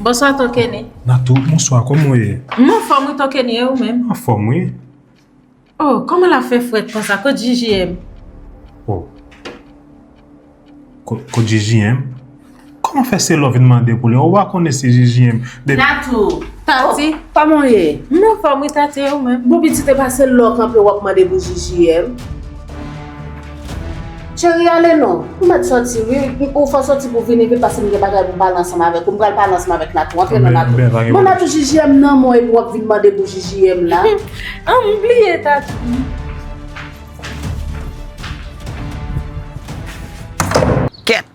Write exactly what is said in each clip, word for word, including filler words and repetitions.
Bonswa, Ton Kenny. Natou, bonswa, kòman w ye? M anfòm, wi, Ton Kenny, e ou menm? Anfòm, wi. Oh, kòman l ap fè frèt konsa? Kot J J M? Oh. Kot J J M? Kòman fè se lè w vin mande pou li? Ou pa konnen se J J M. Depi... Natou. Tati. Kòman w ye? M anfòm, wi, Tati, e ou menm? Bon, pitit, e pa se lè w kanpe w ap mande pou J J M? Cheri, ale non. M mèt sòti, wi. Ou fò sòti pou vini vit paske m gen bagay pou m pale ansanm avèk ou. M pral pale ansanm avèk Natou. Antre non, Natou. Bon, Natou, J J M nan men w epi w ap vin mande pou J J M la. An, m bliye, Tati. Kèt!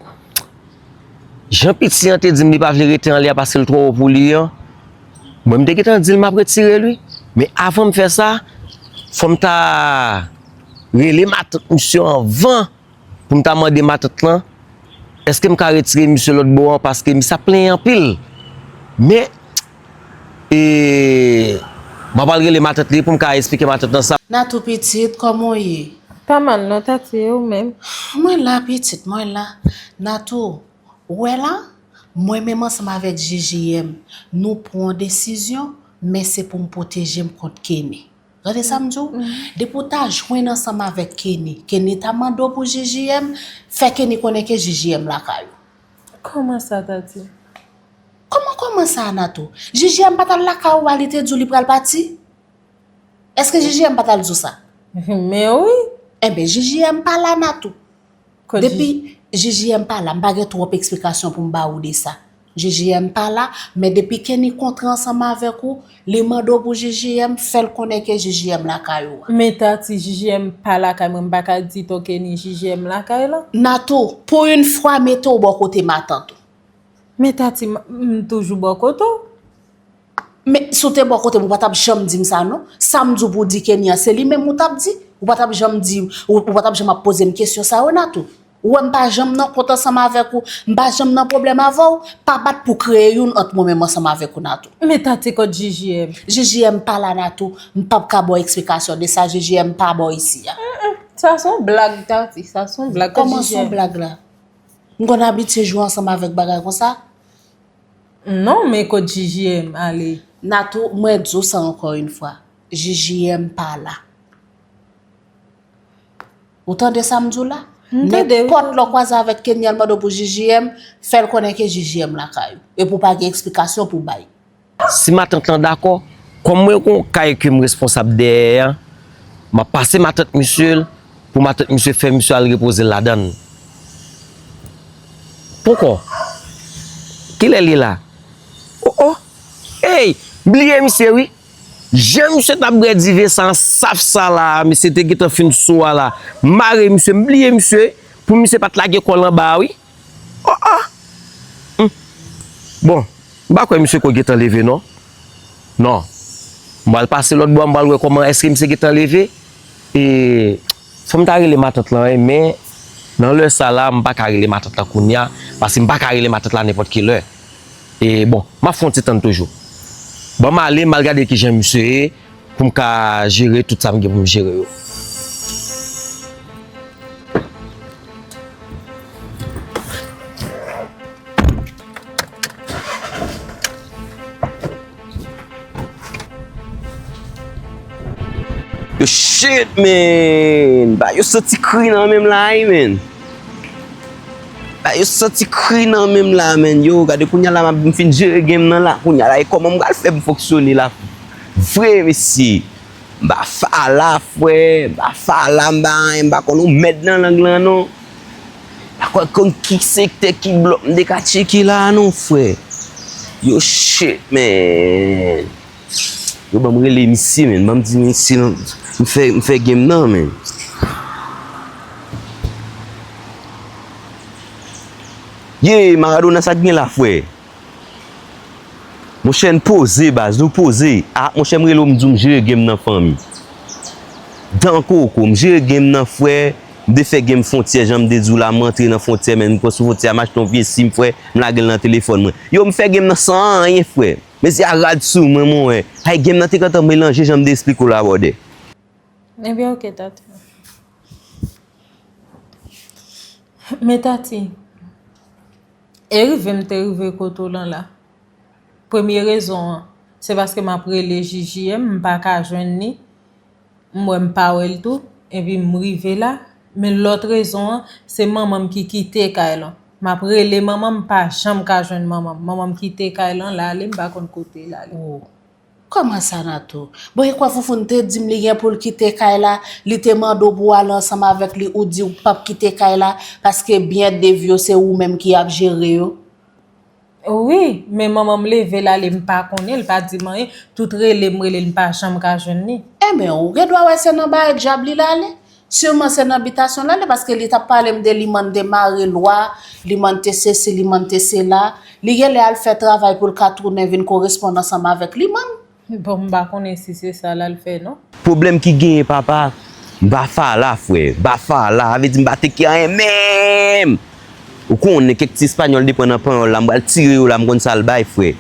Jan piti an te di m li pa vle rete anlè a paske l twò wo pou li an, mwen m te gentan di l m ap retire l wi. Men avan m fè sa, fò m ta rele matant misye anvan pou m ta mande matant lan èske m ka retire misye lòt bò an paske misye ap plenyen anpil. Men, e, m ap al rele matant li pou m ka esplike matant lan sa. Natou pitit, kòman w ye? Pa mal non, Tati, e ou menm? Mwen la, pitit, mwen la. Natou, ou wè la, mwen menm ansanm avèk J J M, nou pran yon desizyon, men se pou m pwoteje m kont Kenny. Tande sa m di w? Depi w ta jwenn ansanm avèk Kenny, Kenny ta mande w pou J J M, fè Kenny konnen ke J J M lakay ou. Kòman sa, Tati? Kòman, kòman sa, Natou? J J M pa t al lakay ou a, li te di w li pral pati? Èske J J M pa t al di w sa? Men wi. Enben, J J M pa la, Natou. Depi J J M pa la, m pa gen twòp eksplikasyon pou m ba ou de sa. J J M pa la, men depi Kenny kontre ansanm avèk ou, li mande w pou J J M, fè l konnen ke J J M lakay ou a. Men Tati, J J M pa lakay mwen, m pa ka di Ton Kenny J J M lakay la. Natou, pou yon fwa, mete w bò kote matant ou. Men Tati, m toujou bò kote w. Men si w te bò kote m, ou pa t ap janm di m sa non. Sa m di w pou w di Kenny an, se li menm ou t ap di. Ou pa t ap janm di, ou, ou pa t ap janm ap poze m kesyon sa yo, Natou. Ou wè m pa janm nan kont ansanm avèk ou, m pa janm nan pwoblèm avè w, pa bat pou kreye youn ant mwen menm ansanm avèk ou, Natou. Men Tati, kot J J M? J J M pa la, Natou, m p ap ka ba w eksplikasyon de sa, J J M pa bò isi a. Sa se yon blag, Tati, sa se yon blag. Kòman se yon blag la? M konn abitye jwe ansanm avèk bagay konsa? Non, men kot J J M ale? Natou, mwen di w sa ankò yon fwa, J J M pa la. Ou tande sa m di w la? M tande wi. Nenpòt lè w kwaze avèk Kenny, al mande w pou J J M, fè l konnen ke J J M lakay ou. Epi w pa gen eksplikasyon pou w bay. Si matant lan dakò, kòm mwen gen yon kay ke m responsab dèyè a, m ap pase matant misye l pou matant misye fè misye al repoze l ladan l. Poko. Kilè l ye la? O o! Ey! M bliye misye wi! Jan misye t ap bwè diven sa an saf sa la a, misye te gentan fin sou a la. M mare misye, m bliye misye, pou misye pa t lage kò l anba a wi. O o! Hum. Bon, m pa kwè misye ko gentan leve non. Non. M pral pase lòt bò a, m pral wè kòman, èske misye gentan leve. E fò m ta rele matant lan wi, men nan lè sa la, m pa ka rele matant lan kounye a, paske m pa ka rele matant lan nenpòt ki lè. E bon, m ap fè yon ti tann toujou. Ban m ale, m al gade kijan misye ye, pou m ka jere tout sa m gen pou m jere yo. Yo shit, man! Ba yo santi kri nan men m la wi, man! Ba yo santi kri nan men m la, man! Yo, gade kounye a la, m ap, m fin jere game nan la, kounye a la, e kòman m pral fè m fonksyone la vre, mesye? M pa fala, frè, m pa fala, m pa anyen, m pa konn yon mèd nan lang lan non. M pa kwè konn ki sektè, ki blòk m te ka tcheke la a non, frè. Yo shit, man. Yo ban m rele misye, man. Ban m di misye non. M fè, m fè game nan, man. Ye, Maradona, sa k gen la, frè? Monchè, n poze, baz, nou poze. A, monchè, m rele w, m di w m jere game nan, fanmi. Dan koko, m jere game nan, frè. M te fè game fwontyè, jan m te di w la, m antre nan fwontyè, men m pran sou fwontyè a, m achte yon vye sim, frè, m lage l nan telefòn mwen. Yo, m fè game nan san anyen, frè. Mesye a rad sou mwen, mwen wè. Ay, game nan te gentan melanje, jan m te esplike w la, brother. Ebyen, oke, Tati. Men Tati, e rive m te rive kote w lan la. Premye rezon an, se paske m ap rele J J M, m pa ka jwenn li. M wè m pa wè l tou, epi m rive la. Men lòt rezon an, se manman m ki kite kay lan. M ap rele manman m, m pa janm ka jwenn manman m. Manman m kite kay lan, l ale, m pa konn kote l ale. Oh. Kòman sa, Nato? Bon, e kwa Foufoun te di m li gen pou l kite kay la, li te mande w pou w ale ansanm avèk li, ou di w p ap kite kay la, paske byen Dave yo, se ou menm ki ap jere yo? Wi, men manman m leve l ale, m pa konnen, l pa di m anyen. Tout rele m rele l, m pa janm ka jwenn li. Enben, ou gen dwa wè se nan bagay djab li l ale. Siman se nan bitasyon l ale, paske li t ap pale m de Limann te mare lwa, Limann te sesi, Limann te sela. Li genlè al fè travay pou l ka tounen vin koresponn ansanm avèk Limann. Bon, m pa konnen si se sa l al fè, non. Pwoblèm ki genyen, papa, m pa fala, frè. M pa fala, sa vle di m pa teke anyen menm. Ou konnen kèk ti espanyòl depann nan panyòl la, m pral tire yo la, m konn sa l bay, frè.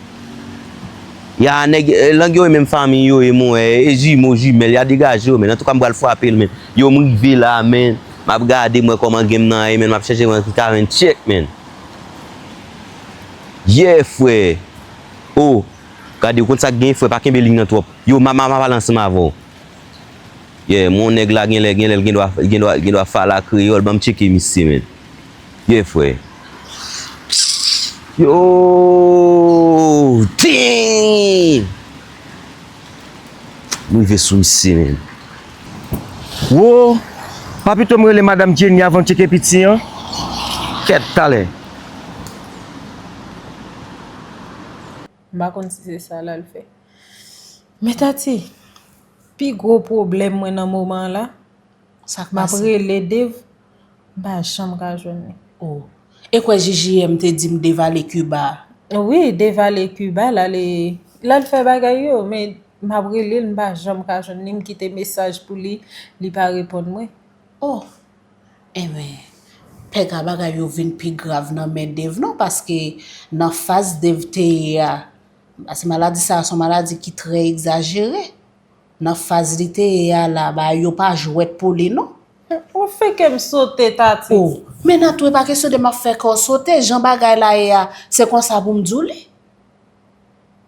Ya, nèg, eh, lang yo e menm fanmi yo ye, mon, eh, e jimo, jimèl, ya degaje yo, men. Antouka, m pral frape l, men. Yo, m rive la, men. M ap gade, m wè kòman gen m nan ye, men. M ap chèche mwen ki ka jwenn tchèk, men. Yeah, frè. Oh, gade, ou konn sa k gen, frè, pa kenbe liy nan twòp. Yo, m a, m a, m a pale ansanm avè w. Yeah, mon nèg la genlè, genlè, l gen dwa, gen dwa, gen dwa fala kreyòl, ban m tcheke misye, men. Yeah, frè. Yo, damn! M rive sou misye, men. Wo, pa pito m rele madanm Jenny avan m tcheke piti an? Kèt, talè. M pa konn si se sa l al fè. Men Tati, pi gwo pwoblèm mwen nan moman an la, sa k pase? M ap rele Dave, m pa janm ka jwenn li. Oh. E kwè J J M te di m Dave ale Kiba? Wi, Dave ale Kiba, l ale, l al fè bagay yo, men m ap rele l, m pa janm ka jwenn li, m kite mesaj pou li, li pa reponn mwen. Oh. Enben, pèga bagay yo vin pi grav nan men Dave non, paske nan faz Dave te ye a, paske maladi sa a se yon maladi ki trè egzajere. Nan faz li te ye a la, bagay yo pa jwèt pou li non. Ou fè kè m sote, Tati. Oh, men Natou, e pa kesyon de m ap fè kè w sote, jan bagay la ye a, se konsa pou m di w li.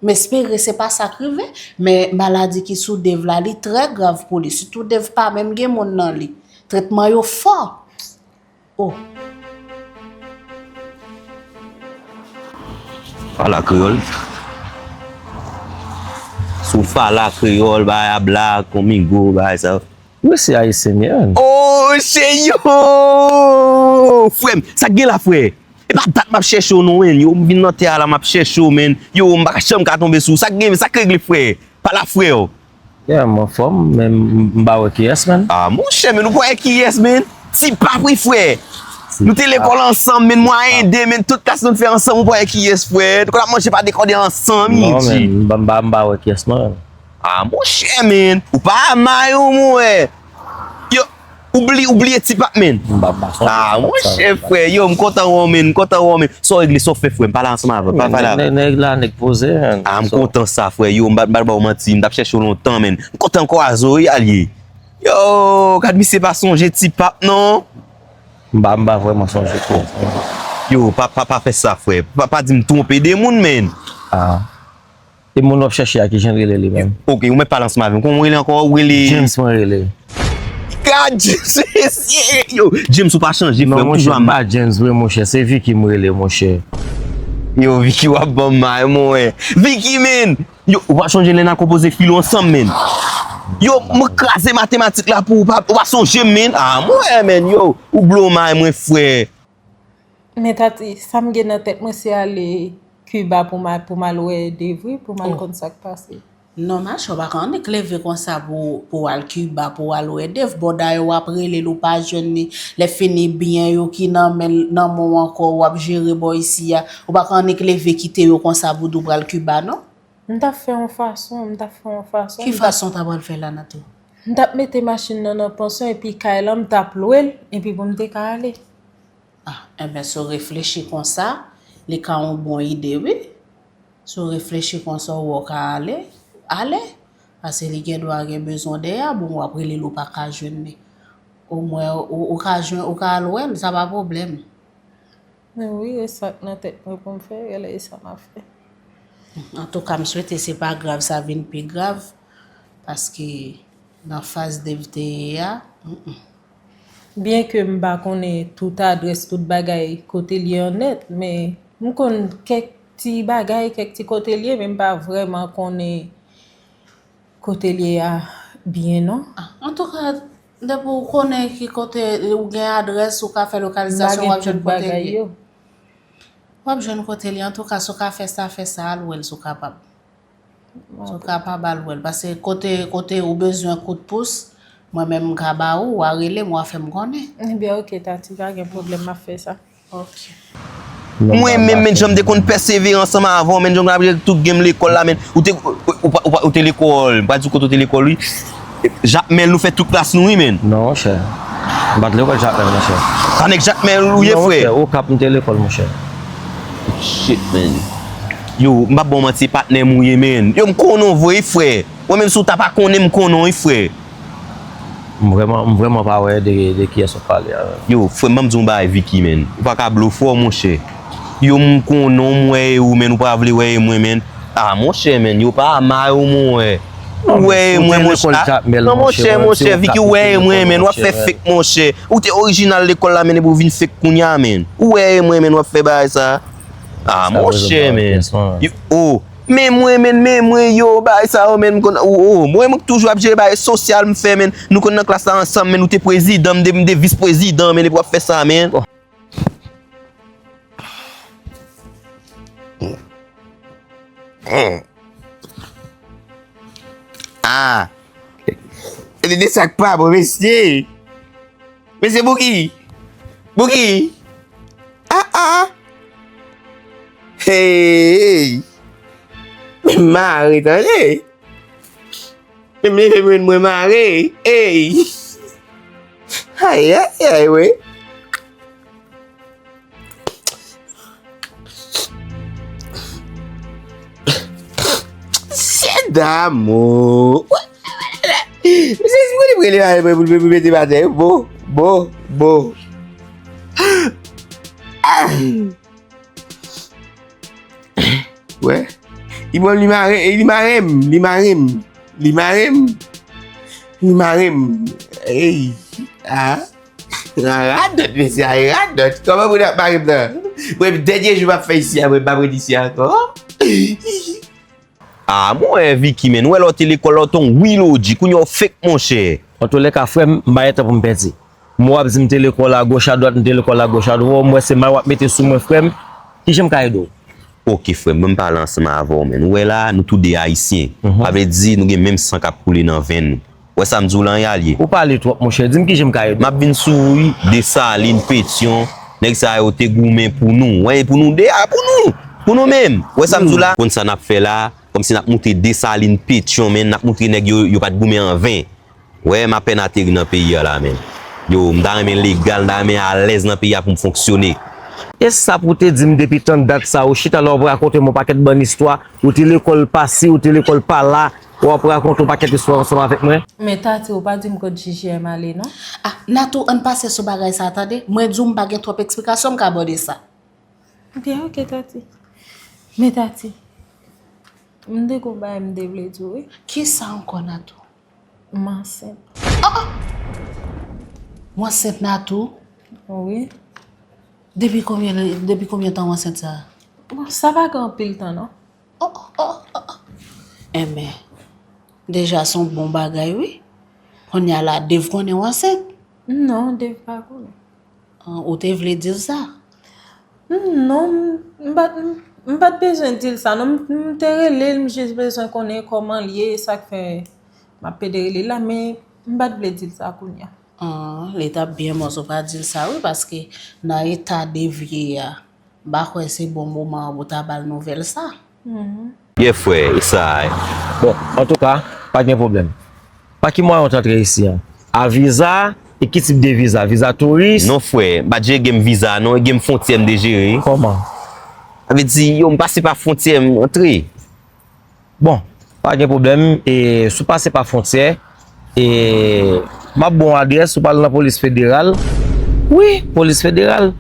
M espere se pa sa k rive, men maladi ki sou Dave la, li trè grav pou li, sitou Dave pa menm gen moun nan li. Tretman yo fò. Oh. Fala kreyòl. Sou fala kreyòl, bagay a blag, konmigo, bagay sa. Wi, se ayisyen m ye, man. Oh, se yo! Frè m, sa k gen la, frè? E pa dat m ap chèche w non, men. Yo, m vin nan tè a la, m ap chèche w, men. Yo, m pa janm ka tonbe sou w. Sa k gen, men? Sa k regle, frè? Pale a frè w. Yeah, m anfòm, men m, m pa wè kiyès, man. Ah, monchè, men ou pa wè kiyès, men? Ti Pap, wi, frè. Nou te lekòl ansanm, men mwayen de, men tout klas nou te fè ansanm, ou pa wè kiyès, frè. Nou konn ap manje pa dekòde ansanm, non, men, m pa, m pa, m pa wè kiyès, non. Ah, monchè, men. Ou pa may ou, mwen. Yo, Ou bli-, ou bliye Ti Pap, men. M pa, m pa sonje. Ah, monchè, frè, yo, m kontan wè w, men, m kontan wè w, men. Sa w regle, sa w fè, frè m? Pale ansanm avè m, pa pale avè m. Nèg, nèg la, nèg poze, men. Ah, m kontan sa, frè, yo, m pa, m pa ba w manti, m t ap chèche w lontan, men. M kontan kwaze w, wi, alye. Yo, gad misye pa sonje Ti Pap, non. M pa, m pa vrèman sonje tou. Yo, pa, pa, pa fè sa, frè. Pa, pa di m twonpe de moun, men. Ah. E moun w ap chèche a, kijan l rele li menm? Ok, ou mèt pale ansanm avè m. Kòman w rele ankò? Ou rele James, mwen rele. Gad James, mesye! Yo, James, ou pa chanje, frè m, toujou a m. Non, monchè, m pa James vre, monchè. Se Vicky m rele, monchè. Yo, Vicky, w ap ban m may, mwen. Vicky, men! Yo, ou pa chanje lè n a konpoze filo ansanm, men. Yo, mwen kraze matematik la pou ou, pa, ou pa sonje m, men. Ah, mwen, men, yo, ou blow may mwen, frè. Men Tati, sa m gen nan tèt mwen, se ale Kiba pou m a-, pou m al wè Dave wi, pou m al konn sa k pase. Non, machè, w pa ka annik leve konsa pou, pou w al Kiba, pou w al wè Dave. Bon, dayè w ap rele l, ou pa jwenn li. Lè fini, byen yo ki nan men, nan men w ankò, w ap jere bò isi a. Ou pa ka annik leve kite yo konsa pou di w pral Kiba, non. M t ap fè yon fason, m t ap fè yon fason. Ki fason w ta pral fè la, Natou? M t ap mete machin nan nan ponson, epi kay lan, m t ap lwe l, epi pou m te ka ale. Ah, enben, si w reflechi konsa, li ka yon bon ide, wi. Si w reflechi konsa, w wè w ka ale, ale. Paske li gen dwa gen bezwen dèyè a, bon, w ap rele l, ou pa ka jwenn li. Omwen, ou, ou ka jwenn, ou ka al wè l, sa pa pwoblèm. Men wi, e sa k nan tèt mwen pou m fè, genlè e sa m ap fè. Antouka, m swete se pa grav sa vin pi grav, paske nan faz Dave te ye a, mm, mm. Byenke m pa konnen tout adrès, tout bagay kote l ye an nèt, men m konn kèk ti bagay, kèk ti kote l ye, men m pa vrèman konnen kote l ye a byen, non. Ah, antouka, depi w konnen ki kote, ou gen adrès, ou ka fè lokalizasyon, w ap jwenn kote l ye. M pa gen tout bagay yo. W ap jwenn kote l ye. Antouka, si w ka fè sa, fè sa, al wè l si w kapab. Si w kapab, al wè l. Paske kote, kote ou bezwen kout pous, mwen menm m ka ba ou, w a rele m, w a fè m konnen. Ebyen, oke, Tati, pa gen pwoblèm, m ap fè sa. Ok. Mwen menm, menn, jan m te konn pèsevere ansanm avè w, menn, jan w ap jere tout game lekòl la, menn. Ou te, ou, ou, ou, ou te lekòl, m pa di w kote w te lekòl, wi. Jakmèl, nou fè tout klas nou, wi, menn. Non, monchè. M pa t lekòl Jakmèl, monchè. Pa nèg Jakmèl ou ye, frè? Non, monchè, Okap m te lekòl, monchè. Shit, menn. Yo, m p ap ba w manti, patnè m ou ye, menn. Yo, m konnen w vre, wi, frè. Mwen menm, si w ta pa konnen m, m konnen w, wi, frè. M vrèman, m vrèman pa wè de, de kiyès w ap pale a. Yo, frè m, ban m di w yon bagay, Vicky, menn. Ou pa ka blofè, monchè. Yo, m konnen w, m wè e ou, menn, ou pa vle wè e mwen, menn. Ah, monchè, menn, yo pa ama yo, mwen wè. Ou wè e mwen, monchè. Ah, non, monchè, monchè, Vicky, ou wè e mwen, menn. W ap fè fake, monchè. Ou te orijinal lekòl la, menn, epi w vin fake kounye a, menn. Ou wè e mwen, menn, w ap fè bagay sa. Ah, monchè, menn. Yo, oh. Men mwen, menn, men mwen, yo, bagay sa yo, menn, m konn, oh, oh, mwen, mwen toujou ap jere bagay sosyal m fè, menn. Nou konn nan klas la ansanm, menn, ou te prezidan, m te, m te vis prezidan, menn, epi w ap fè sa, menn. Ah. E de sa k pa bon, mesye. Mesye Bouki. Bouki. Ah, ah. Hey. Men mare, tande. Men leve mwen, mwen mare. Hey. Ay, ay, ay, wi. Chè damou. Misye, si mwen li prele a, pou, pou, pou mete m atè, bo, bo, bo. Wè. Li pran, li mare, li mare m, li mare m, li mare m, li mare m. Ey, ah. Radòt, mesye, ay, radòt. Kòman moun ap mare m nan? Mwen, dènye jou m ap fè isi a, mwen, m p ap ret isi a ankò. Ah, mwen, Vicky, menn, ou wè lè w te lekòl la, w te yon real O G, kounye a w fake, monchè. Antoulèka, frè m, m pa gen tan pou m pèdi. M wè w ap di m te lekòl a goch a dwat, m te lekòl a goch a dwat, m wè se mal w ap mete sou mwen, frè m. Kijan m ka ede w? Oke, frè m, ban m pale ansanm avè w, menn. Ou wè la, nou tou de ayisyen. Mhm. Sa vle di, nou gen menm san k ap koule nan venn nou. Ou wè sa m di w la, an reyalite. Ou pale twòp, monchè. Di m kijan m ka ede w. M ap vin sou ou, wi. Desalin, Petyon, nèg sa yo te goumen pou nou. Wè, pou nou de a, pou nou. Pou nou menm. Ou wè sa m di w la? Konn sa n ap fè la, kòmsi n ap moutre Desalin, Petyon, menn, n ap moutre nèg yo, yo pa t goumen an ven. Wè, m apèn ateri nan peyi a la, menn. Yo, m ta renmen legal, m ta renmen alèz nan peyi a pou m fonksyone. E sa pou w te di m depi tann dat sa, ou chita la w ap rakonte m yon pakèt bann istwa, ou te lekòl pa si, ou te lekòl pa la, w ap rakonte yon pakèt istwa ansanm avèk mwen? Men Tati, ou pa di m kot J J M ale, non? Ah, Natou, ann pase sou bagay sa, tande? Mwen di w m pa gen twòp eksplikasyon m ka ba w de sa. Byen, oke, Tati. Men Tati, m te gon bagay m te vle di w, wi. Kisa ankò, Natou? M ansent. Ah! Ou ansent, Natou? Wi. Depi konbyen, depi konbyen tan ou ansent sa? Bon, sa pa gen anpil tan, non. Oh, oh, oh, oh. Enben, deja se yon bon bagay, wi. Kounye a la, Dave konnen ou ansent? Non, Dave pa konnen. Ah, ou te vle di l sa? Non, m, m pa t, m, m pa t bezwen di l sa, non. M, m te rele l, m jis bezwen konnen kòman l ye, e sa k fè m ap pede rele l la, men m pa t vle di l sa kounye a. Ah, li t ap byen bon si w pa di l sa, wi, paske nan eta Dave ye a, m pa kwè se bon moman an pou w ta ba l nouvèl sa. Mhm. Yè, frè, e sa. Bon, antouka, pa gen pwoblèm. Pa ki mwayen w t antre isi a? A viza? E ki tip de viza? Viza touris? Non, frè, m pa t jere game viza, non, e game fwontyè m te jere. Kòman? Sa vle di, yo, m pase pa fwontyè, m antre. Bon, pa gen pwoblèm. E si w pase pa fwontyè, e m ap ba w adrès, ou pral nan polis federal. Wi, polis federal.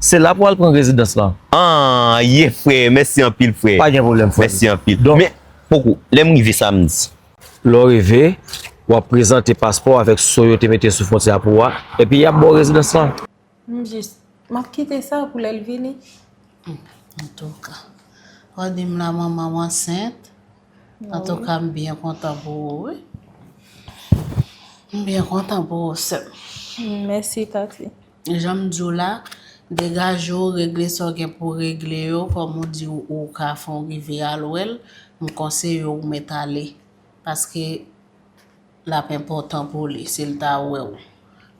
Se la pou w al pran rezidans lan. Ah, ye frè, mèsi anpil frè. Pa gen pwoblèm frè. Mèsi anpil. Donk, men, poko, lè m rive samdi. Lè w rive, w ap prezante paspò avèk so yo te mete sou fwontyè a pou w a, epi y ap ba w rezidans lan. M jis, m ap kite sa pou lè l vini. Antouka, w di m la manman w ansent. Antouka, m byen kontan pou ou, wi. M byen kontan pou ou, sè m. Mèsi, Tati. Jan m di w la, degaje w, regle sa w gen pou w regle yo, kòm ou di w ou ka fè w rive al wè l, m konseye w mèt ale. Paske l ap enpòtan pou li, si l ta wè w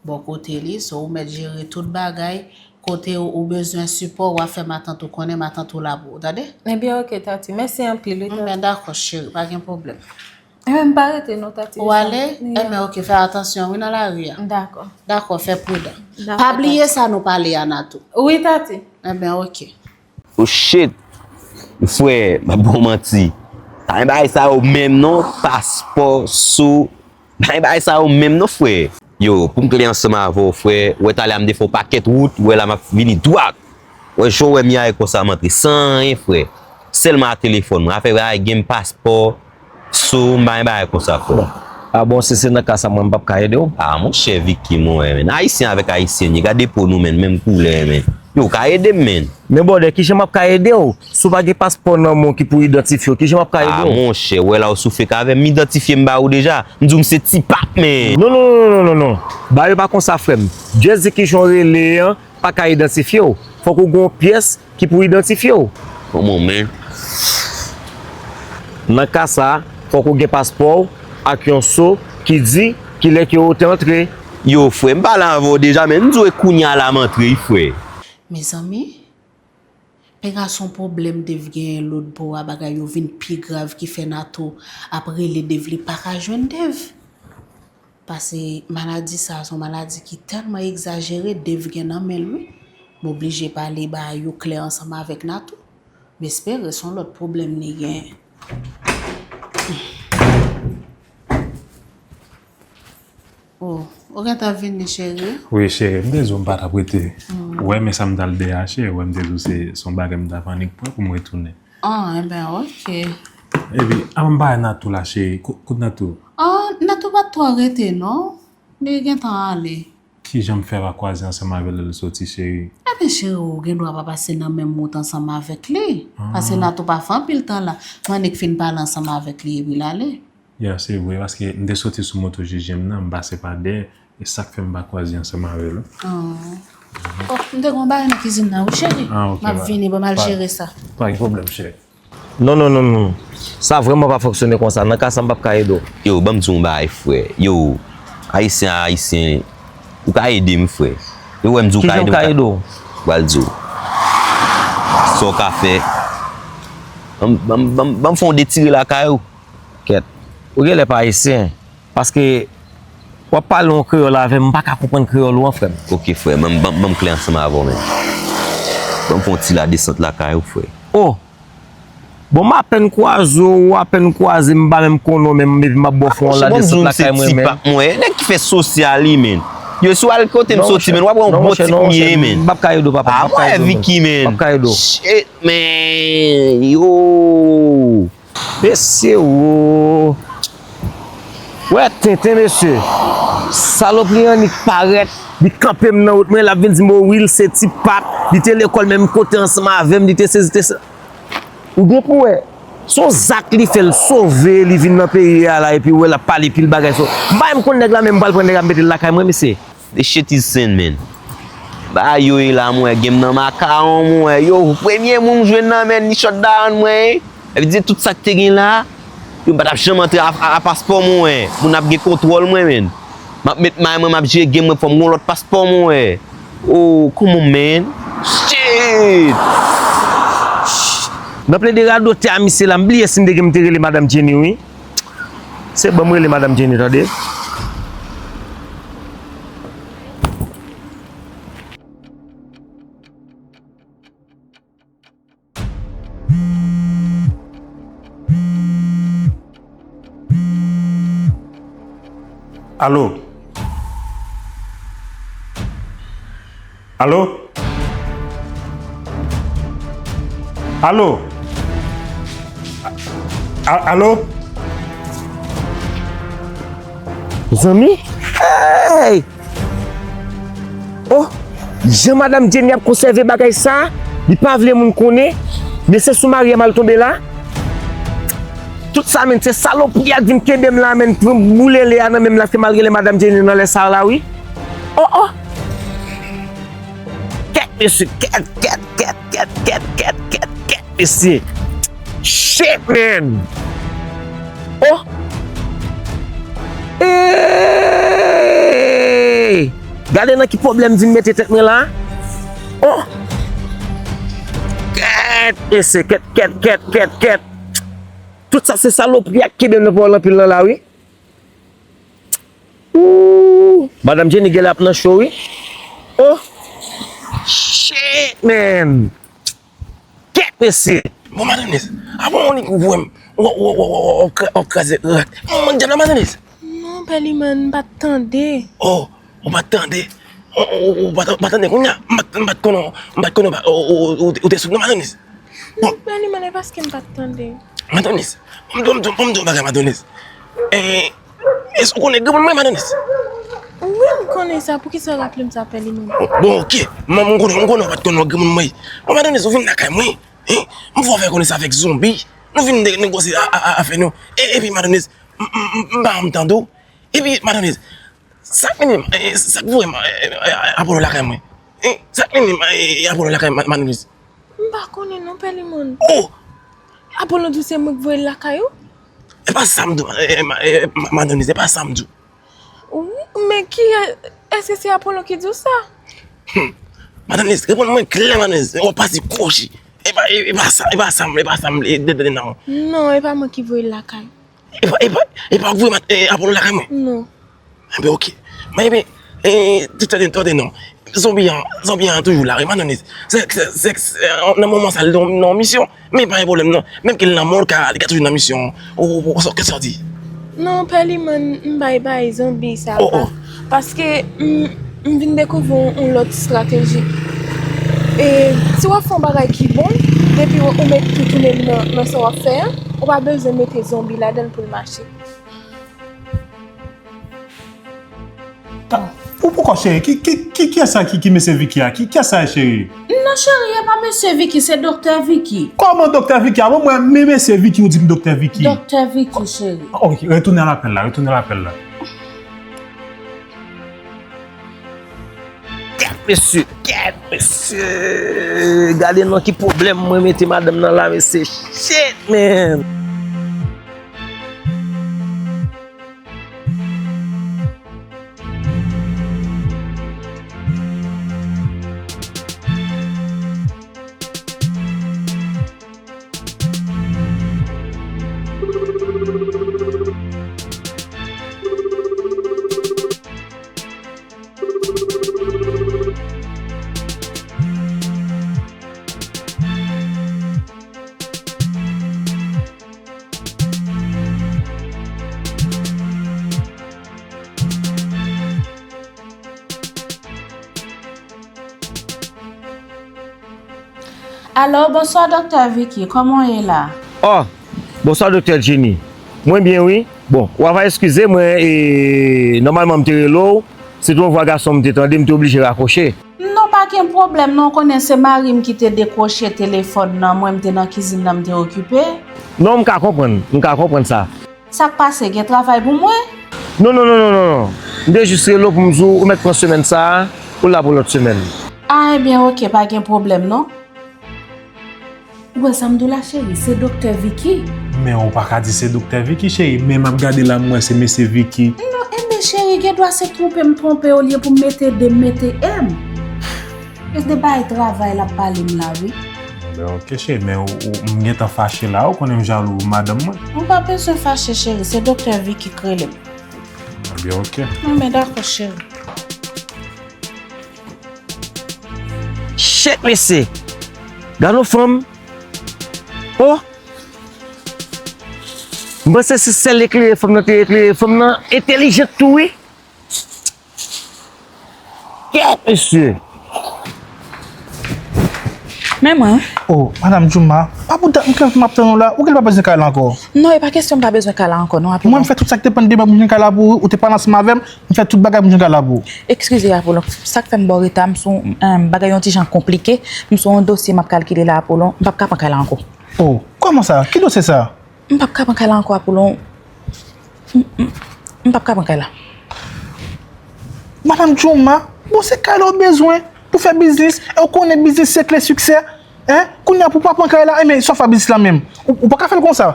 bò kote li, so ou mèt jere tout bagay, kote ou bezwen sipò, w a fè matant ou konnen, matant ou la pou ou, tande? Ebyen oke, Tati, mèsi anpil, wi, Tati. Enben dakò, cheri, pa gen pwoblèm. Enben m pa rete non, Tati. Ou ale? Enben oke, fè atansyon, wi, nan lari a. Dakò. Dakò, fè pridan. Pa bliye sa nou pale a, Natou. Wi, Tati. Enben oke. Oh shit! Frè, m ap ba w manti. Pa gen bagay sa yo menm non, paspò, so. Pa gen bagay sa yo menm non, frè. Yo, pou m klè ansanm avè w, frè, w wè talè a m te fè yon pakèt wout, w wè la m ap vini dwat. W wè jan w wè m ye a, e konsa m antre san anyen, frè. Sèlman a telefòn mwen. Afè bagay gen m paspò, So, m pa gen bagay konsa, frè. A bon, si se nan ka sa, mwen, m p ap ka ede w. A, monchè Vicky, mwen, men. Ayisyen avèk Ayisyen, ye. Gade po nou, men, menm koulè, men. Yo, w ka ede m, men. Men bòdè, kijan m ap ka ede w? Si w pa gen paspò nan men w ki pou idantifye w, kijan m ap ka ede w? A, monchè, w wè la w soufle k avè m, m idantifye m ba ou deja. M di w m se Ti Pap, men. Non, non, non, non, non, non. Bagay yo pa konsa, frè m. Just di kijan w rele an, pa ka idantifye w. Fòk ou gen yon pyès ki pou idantifye w. Kòman, men? Nan ka sa a, fòk ou gen paspò w ak yon so ki di kilè ke w te antre. Yo, frè, m pale avè w deja, men m di w e kounye a la m antre wi, frè. Mezanmi, Pegason pwoblèm Dave genyen lòtbò a, bagay yo vin pi grav ki fè Natou ap rele Dave, li pa ka jwenn Dave. Pase maladi sa a se yon maladi ki tèlman egzajere, Dave gen nan men l wi. M oblije pale bagay yo klè ansanm avèk Natou. M espere se yon lòt pwoblèm li genyen. Oh, ou gentan vini, cheri? Wi, cheri, m te di w m pa t ap rete. Ou wè, men sa m t al dèyè a, cheri, ou wè, m te di w se se yon bagay m t ap annik pran pou m retounen. Ah, enben, oke. Epi, avan m pale Natou la, cheri, ko- kote Natou? Ah, Natou pa t twò rete, non. Li gentan ale. Kijan m fè pa kwaze ansanm avè l lè l soti, cheri? Enben, cheri, ou gen dwa pa pase nan menm wout ansanm avèk li. Pase Natou pa fè anpil tan la. M annik fin pale ansanm avèk li epi l ale. Ya, se vre, paske m te soti sou moto J J M nan, m pase pa dèyè, e sa k fè m pa kwaze ansanm avè l. Oh. Oh, m te gen yon bagay nan kizin nan, wi, cheri. Ah, ok. M ap vini, ban m al jere sa. Pa gen pwoblèm, cheri. Non, non, non, non. Sa vrèman pa fonksyone konsa. Nan ka sa, m p ap ka ede w. Yo, ban m di w yon bagay, frè. Yo, Ayisyen a Ayisyen, ou ka ede m, frè. Yo wè m di w ka ede w. Kijan m ka ede w? M pral di w. Sa w ka fè. Ban m, ban m, ban m, ban m fè w detire lakay ou. Kèt. Ou genlè pa ayisyen. Paske w ap pale yon kreyòl avè m, m pa ka konprann kreyòl ou an, frè m. Oke, frè, ban m, ban m, ban m klè ansanm avè w, men. Ban m fè yon ti ladesant lakay ou, frè. Oh! Bon, m apèn kwaze w, ou apèn kwaze m, m pa menm konnen w menm, epi m ap ba w fè yon ladesant lakay mwen, men. Monchè, bon, m di w m se Ti Pap mwen, nèg ki fè sosyal wi, men. Yo, si w al kote m soti, men, w ap wè yon bon tip m ye, men. M p ap ka ede w, papa. Ah, m p ap ka ede w, non. Vicky, men. M p ap ka ede w. Shit, men. Yo. Mesye wo. Wè tenten, mesye. Salopri annik parèt, li kanpe m nan wout mwen, l ap vin di m, o wi, l se Ti Pap, li te lekòl menm kote ansanm avè m, li te sezi, te sa. Ou gen pou wè, se yon zak li fè, l sove, li vin nan peyi a la, epi w wè l ap pale pil bagay sou. M pa menm konn nèg la, men m pral pran nèg la, m mete l lakay mwen, mesye. The shit is seen, man. Bagay yo ye la, mwen, gen m nan makawon, mwen, yo, premye moun m jwenn nan, man, li shutdown mwen, epi di tout sa k te gen la, yo, m pa t ap janm antre a, a, a paspò mwen, moun ap gen kontwòl mwen, man. M ap met may mwen, m ap jere gen mwen, fò m gen yon lòt paspò mwen. Oh, come on, man. Shit! Nan plede radote a misye la, m bliye si m te gen m te rele madanm Jenny, wi. Se ban m rele madanm Jenny, tande. Alo? Alo? Alo? A-, a-, alo? Zanmi? Hey! Oh! Jan madanm Jenny ap konsève bagay sa, li pa vle moun konnen, men se sou mari a m al tonbe la. Tout sa, menm se salopri a k vin kenbe m la, menm boule lè a nan men m la, fè m al rele madanm Jenny nan lè sa a la, wi. Oh, oh! Kèt, mesye, kèt, kèt, mesye. Shit, man! Oh! Hey! Gade nan ki pwoblèm vin mete tèt mwen la. Oh! Kèt, mesye, kèt, kèt, kèt, kèt, kèt. Tout sa se salopri a k kenbe m nan pawòl anpil nan la, wi. Ooh, madanm Jenny genlè ap nan cho, wi. Oh! Shit, man! Kèt, mesye! Bon, madanm Nis, avan w nik voye m, w, w, w, w, w, w kraze rak. Manman dyab la, madanm Nis. Non, Pèliman, m pa t tande. Oh, ou pa t tande? Ou, ou, ou pa t, pa t tande kounye a? M pa t, m pa t konnen, m pa t konnen ou, ou, ou, ou te soud non, madanm Nis. Bon. Pèliman, e paske m pa t tande. Madanm Nis, ban m, ban m, ban m, ban m di w yon bagay, madanm Nis. Eh, èske ou konnen granmoun mwen, madanm Nis? Wi, m konnen sa. Poukisa w raple m sa, Pèliman? Bon, oke. M, m konnen, m konnen ou pa t konnen granmoun mwen. Bon, madanm Nis, ou vin lakay mwen. Hein? M fè w fè konesans avèk zonbi. Nou vin ne-, negosye a, a, a, afè nou. E, epi, madanm Nis, m, m, m, m pa janm tande w. Epi, madanm Nis, sa k mennen m, eh, sa k voye m, eh, eh, Apollo lakay mwen? Eh, sa k mennen m, eh, Apollo lakay ma-, madanm Nis? M pa konnen non, Pèliman. Oh! Apollo di w se mwen k voye l lakay ou? E pa sa m di w, eh, ma-, eh, ma-, madanm Nis, e pa sa m di w. Wi, men ki, èske se Apollo ki di w sa? Hmm. Madanm Nis, reponn mwen klè, madanm Nis. W ap pase kwochi. E pa, e, e pa sa, e pa sa, e pa sa, e, de, de, de, non. Non, e pa mwen ki voye l lakay. E pa, e pa, e pa ou k voye mat-, e, Apollo lakay mwen? Non. Enben, oke. Men, enben, e, tande, tande, tande non. Zonbi an, zonbi an toujou la, wi, madanm Nis. Se, se, se, se, nan moman sa, li nan, nan misyon. Men pa gen pwoblèm, non. Menm ke l nan mò, li ka, li ka toujou nan misyon. Ou, ou, ou, ou, kisa w di? Non, Pèliman, m bay bay zonbi sa pa. Oh, oh. Paske m, m vin dekouvri yon, yon lòt estrateji. E si w ap fè yon bagay ki bon, depi w, ou met tout ou menm nan, nan sa w ap fè a, ou pa bezwen mete zonbi ladan l pou l mache. Ou poko cheri, ki, ki, ki, kiyès sa ki, ki mesye Vicky a? Ki, kiyès sa ye, cheri? Non, cheri, e pa mesye Vicky, se doktè Vicky. Kòman doktè Vicky a? Bon, mwen, men mesye Vicky, ou di m doktè Vicky. Doktè Vicky, cheri. Ok, retounen lapèl la, retounen lapèl la. Kèt, mesye, kèt, mesye. Gade nan ki pwoblèm mwen mete madanm nan la, mesye. Shit, man. Alo, bonswa, Doktè Vicky, kòman w ye la? Oh, bonswa, Doktè Jenny. Mwen byen, wi. Bon, w ava eskize mwen, e, nòmalman m te rele w, se te yon vwa gason m te tande, m te oblije rakwoche. Non, pa gen pwoblèm, non, w konnen se mari m ki te dekwoche telefòn nan, mwen m te nan kizin nan, m te okipe. Non, m ka konprann, m ka konprann sa. Sa k pase, gen travay pou mwen? Non, non, non, non, non, non. M te jis rele w pou m di w, ou mèt pran semèn sa a, ou la pou lòt semèn. A, ebyen, oke, pa gen pwoblèm, non. Ou wè sa m di w la, cheri, se Doktè Vicky. Men ou pa ka di se Doktè Vicky, cheri. Men m ap gade la, m wè se mesye Vicky. Non, enben, cheri, gen dwa se twonpe m twonpe, olye pou m mete de, m mete M. E de bay travay l ap pale m la, wi. Enben, oke, cheri, men ou, ou, m gentan fache la, ou konnen m jalou pou madanm mwen. Ou pa bezwen fache, cheri, se Doktè Vicky k rele m. Enben, oke. Enben, dakò, cheri. Shit, mesye! Gade yon fanm! Oh! M panse se sèl eklere fanm nan te eklere. Fanm nan entèlijant tou, wi! Kèt, mesye! Men mwen. Oh, Madam Jouma, pa pou dat m kanpe m ap tann ou la, ou genlè pa bezwen kay la ankò. Non, e pa kesyon m pa bezwen kay la ankò, non, Apollon. Mwen, m fè tout sa k depann de mwen pou m jwenn kay la pou ou, ou te pale ansanm avè m, m fè tout bagay pou m jwenn kay la pou ou. Eskize, Apollon, sa k fè m ba w reta, m sou, em, bagay yon ti jan konplike, m sou yon dosye m ap kalkile la, Apollon, m p ap ka pran kay la ankò. Oh, kòman sa? Ki dosye sa? M p ap ka pran kay la ankò, Apollon. M, m, m p ap ka pran kay la. Madam Jouma, bon, se kay la w bezwen pou fè biznis, e w konnen biznis se kle siksè. Hein? Kounye a pou w pa pran kay la, enben, sa w fè biznis la menm. Ou, ou pa ka fè l konsa.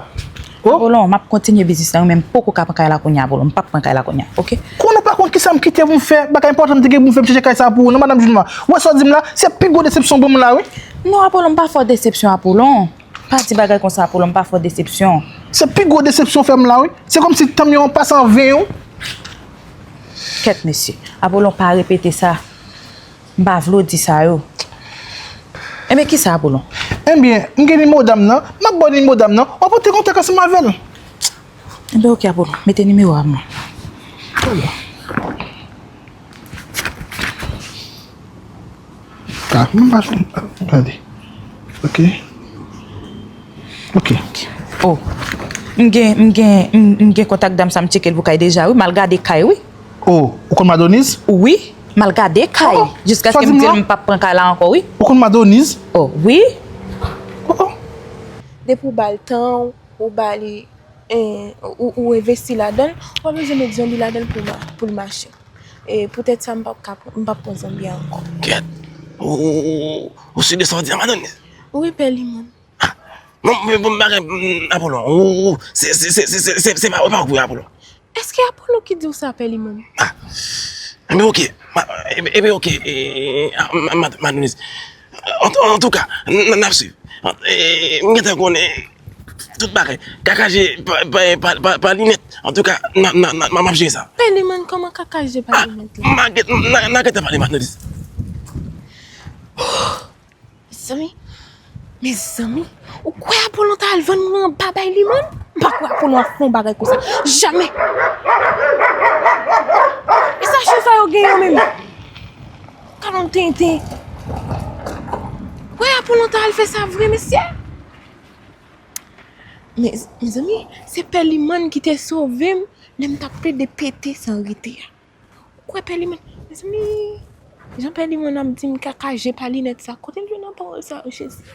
Oh. Apollon, m ap kontinye biznis la, wi, men m poko ka pran kay la kounye a, Apollon. M p ap pran kay la kounye a, oke? Konnen w pa konn kisa m kite pou m fè, bagay enpòtan m te gen pou m fè, m chèche kay sa pou ou, non, Madam Jouma. Ou wè sa w di m la, se pi gwo desepsyon w ban m la, wi. Non, Apollon, m pa fè w desepsyon, Apollon. Pa di bagay konsa, Apollon, m pa fè w desepsyon. Se pi gwo desepsyon w fè m la, wi. Se kòmsi tan m yo an pase an ven, wi. Kèt, mesye. Apollon, pa repete sa. M pa vle w di sa yo. Enben, kisa, Apollon? Enben, m gen nimewo dam nan. M ap ba w nimewo dam nan. W ap rantre kontak ansanm avè l. Enben, oke, Apollon. Mete nimewo a pou mwen. Ah, m pa, gade. Ok. Ok. Oh. M gen, m gen, m, m gen kontak dam sa, m tcheke l pou kay deja, wi. M al gade kay, wi. Oh, ou konn Madoniz? Wi, m al gade kay. Oh, jiskaske m di l m p ap pran kay la ankò, wi. Ou konn Madoniz? Oh, wi. Oh, oh. Depi w ba l tan w, ou ba li, eh, ou, ou envesti ladan l, ou pa bezwen met zonbi ladan l pou ma-, pou l mache. E poutèt sa, m p ap ka pran, m p ap pran zonbi a ankò. Kèt! Ou, ou, ou, ou, ou si de sa w di a, Madoniz? Wi, Pè Limòn. Ah, non, men bon, bagay, mm, Apolon, ou, ou, se, se pa, se pa ou, Apolon. Èske Apolon ki di w sa, Pè Limòn? Ah, enben, oke, ma, enben, enben, oke, e, a, ma, ma, Madoniz. An, antouka, n, n, n ap swiv. E, m gentan konnen tout bagay. Kakaje pa, pa, pa, pa, pa linèt. Antouka, n, n, n, m ap jere sa. Pè Limòn, kòman kakaje pa linèt la? M a gen, n a, n a gentan pale, Madoniz. Mezanmi, mezanmi, ou kwè Apolon ta al vann mwen anba bay Limòn? M pa kwè Apolon ap fè yon bagay konsa. Jamè! E sa chen sa yo gen yo menm? Kalon tenten. Kwè Apolon ta al fè sa vre, mesye? Me, mezanmi, se Pè Limòn ki te sove m lè m t ap plede pete san rete a. Ou kwè Pè Limòn? Mezanmi, jan Pè Limòn ap di m kakaje pa linèt sa, kote l jwenn nan pawòl sa yo, Jezi?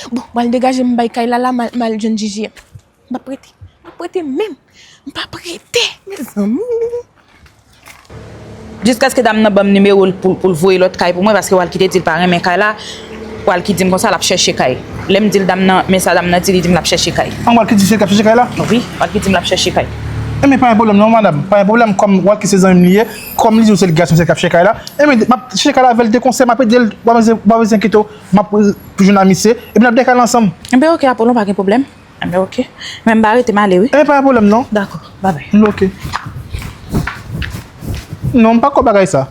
Bon, m pral degaje m bay kay la la, m al, m al jwenn J J M. M p ap rete. M p ap rete menm. M p ap rete, mezanmi. Jiskaske dam nan ban m nimewo l pou, pou l voye lòt kay pou mwen, paske Walky te di l pa renmen kay la. Walky di m konsa l ap chèche kay. Lè m di l dam nan, men sa dam nan di, li di m l ap chèche kay. An, Walky di se l k ap chèche kay la? Wi, Walky di m l ap chèche kay. Enben, pa gen pwoblèm non, madanm. Pa gen pwoblèm, kòm Walky se zanmi m li ye, kòm li di w se l gason, se l k ap chèche kay la, enben, m ap chèche kay la avè l de konsèy, m ap ede l, w pa bezwen, w pa bezwen enkyete w, m ap, euh, jwenn ak misye, epi n ap dekale ansanm. Enben, oke, Apolon, pa gen pwoblèm. Enben, oke. Men m ba rete m ale, wi. Enben, pa gen pwoblèm, non. Dakò, babay. Oke. Non, m pa kwè bagay sa.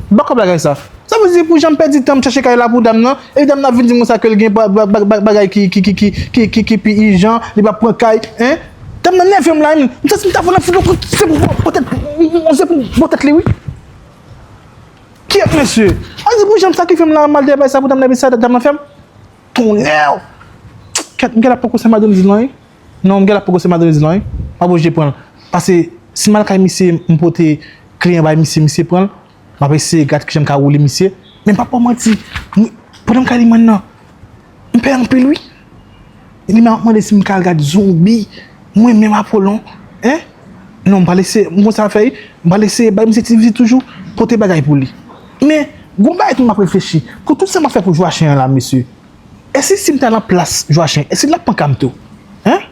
M pa kwè bagay sa. Sa vle di pou jan m pèdi tan m chache kay la pou dam nan, e dam nan ap vin di m konsa ke l gen ba-, ba-, ba-, ba-, bagay ki, ki, ki pi ijan, li p ap pran kay, en? Dam nan nève m la, m santi m ta vle fout yon kout, se pou bò tèt, se pou bò tèt li, wi. Kiyès mesye? A di pou jan m sakrifye m la, m al dèyè bay sa pou dam nan, epi sa dam nan fè m? Tonnè! Kèt, m genlè poko se Madoniz lan, wi. Non, m genlè poko se Madoniz lan, wi. M ap oblije pran l. Paske si m al kay misye, m pote kliyan bay misye, misye pran l, m ap eseye gad kijan m ka woule misye. Men m p ap ba w manti, m, pandan m kay Limòn nan, m pè anpil, wi. Limòn ap mande si m ka al gad zonbi. Mwen menm Apolon, en? Non, m pral eseye, m konn sa fè, wi. M pral eseye bay misye ti vizit toujou, pote bagay pou li. Men, gon bagay tou m ap reflechi. Pou tout sa m ap fè pou Jwachen an la, mesye. Èske si m ta nan plas Jwachen, èske l ap pran kay m tou? Hein?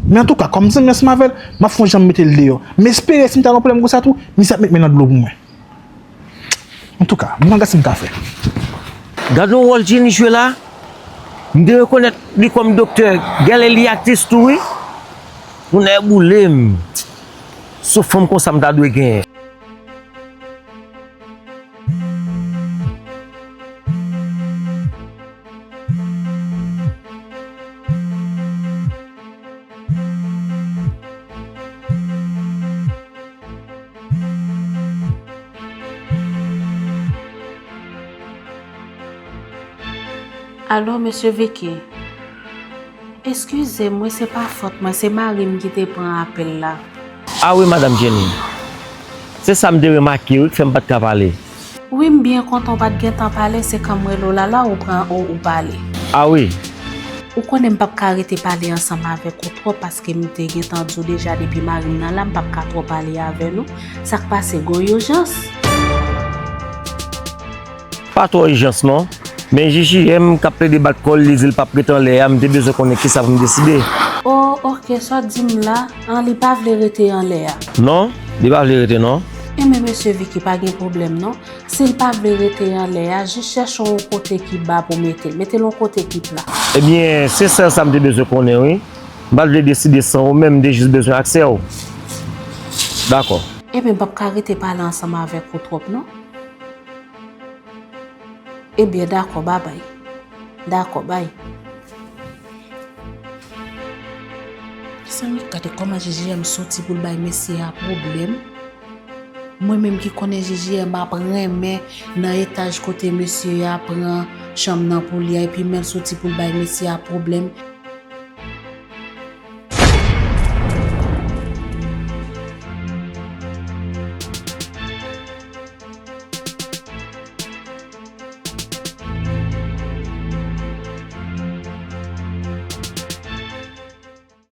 Men antouka, kòm m zanmi ansanm avè l, m ap fè yon jan m mete l deyò. M espere si m ta nan yon pwoblèm konsa tou, misye ap met men nan dlo pou mwen. Antouka, m wè sa m ka fè. Gad yon wòl Jenny jwe la. M te rekonèt li kòm doktè. Genlè li aktris tou, wi. Tonnè boule m. Se yon fanm konsa m ta dwe genyen. Alo, mesye Vicky. Eskize m, wi, se pa fòt mwen, se mari m ki te pran apèl la. A wi, madanm Jenny. Se sa m te remake, wi, k fè m pa t ka pale. Wi, m byen kontan w pa t gentan pale, se kan m rele w la, la ou pran ou, ou pale. A wi. Ou konnen m p ap ka rete pale ansanm avèk ou twòp paske m te gentan di w deja depi mari m nan la, m p ap ka twò pale avè nou. Sa k pase, gon ijans? Pa twò ijans non. Men J J M k ap plede bat kò l, li di l p ap rete anlè a, m te bezwen konnen kisa pou m deside. O, oke, sa w di m la, an li pa vle rete anlè a. Non, li pa vle rete non. Enben, mesye Vicky, pa gen pwoblèm non. Si l pa vle rete anlè a, jis chèche yon kote ki ba pou mete l. Mete l yon kote ki pla. Ebyen, se sèl sa m te bezwen konnen wi. M pa t vle deside san ou menm, m te jis bezwen aksè w. Dakò. Enben, m p ap ka rete pale ansanm avèk ou twòp non. Ebyen, dakò, babay. Dakò, bay. Mezanmi, gade kòman J J M soti pou l bay mesye a pwoblèm. Mwen menm ki konnen J J M ap renmen nan etaj kote mesye a pran chanm nan pou li a, epi men l soti pou l bay mesye a pwoblèm.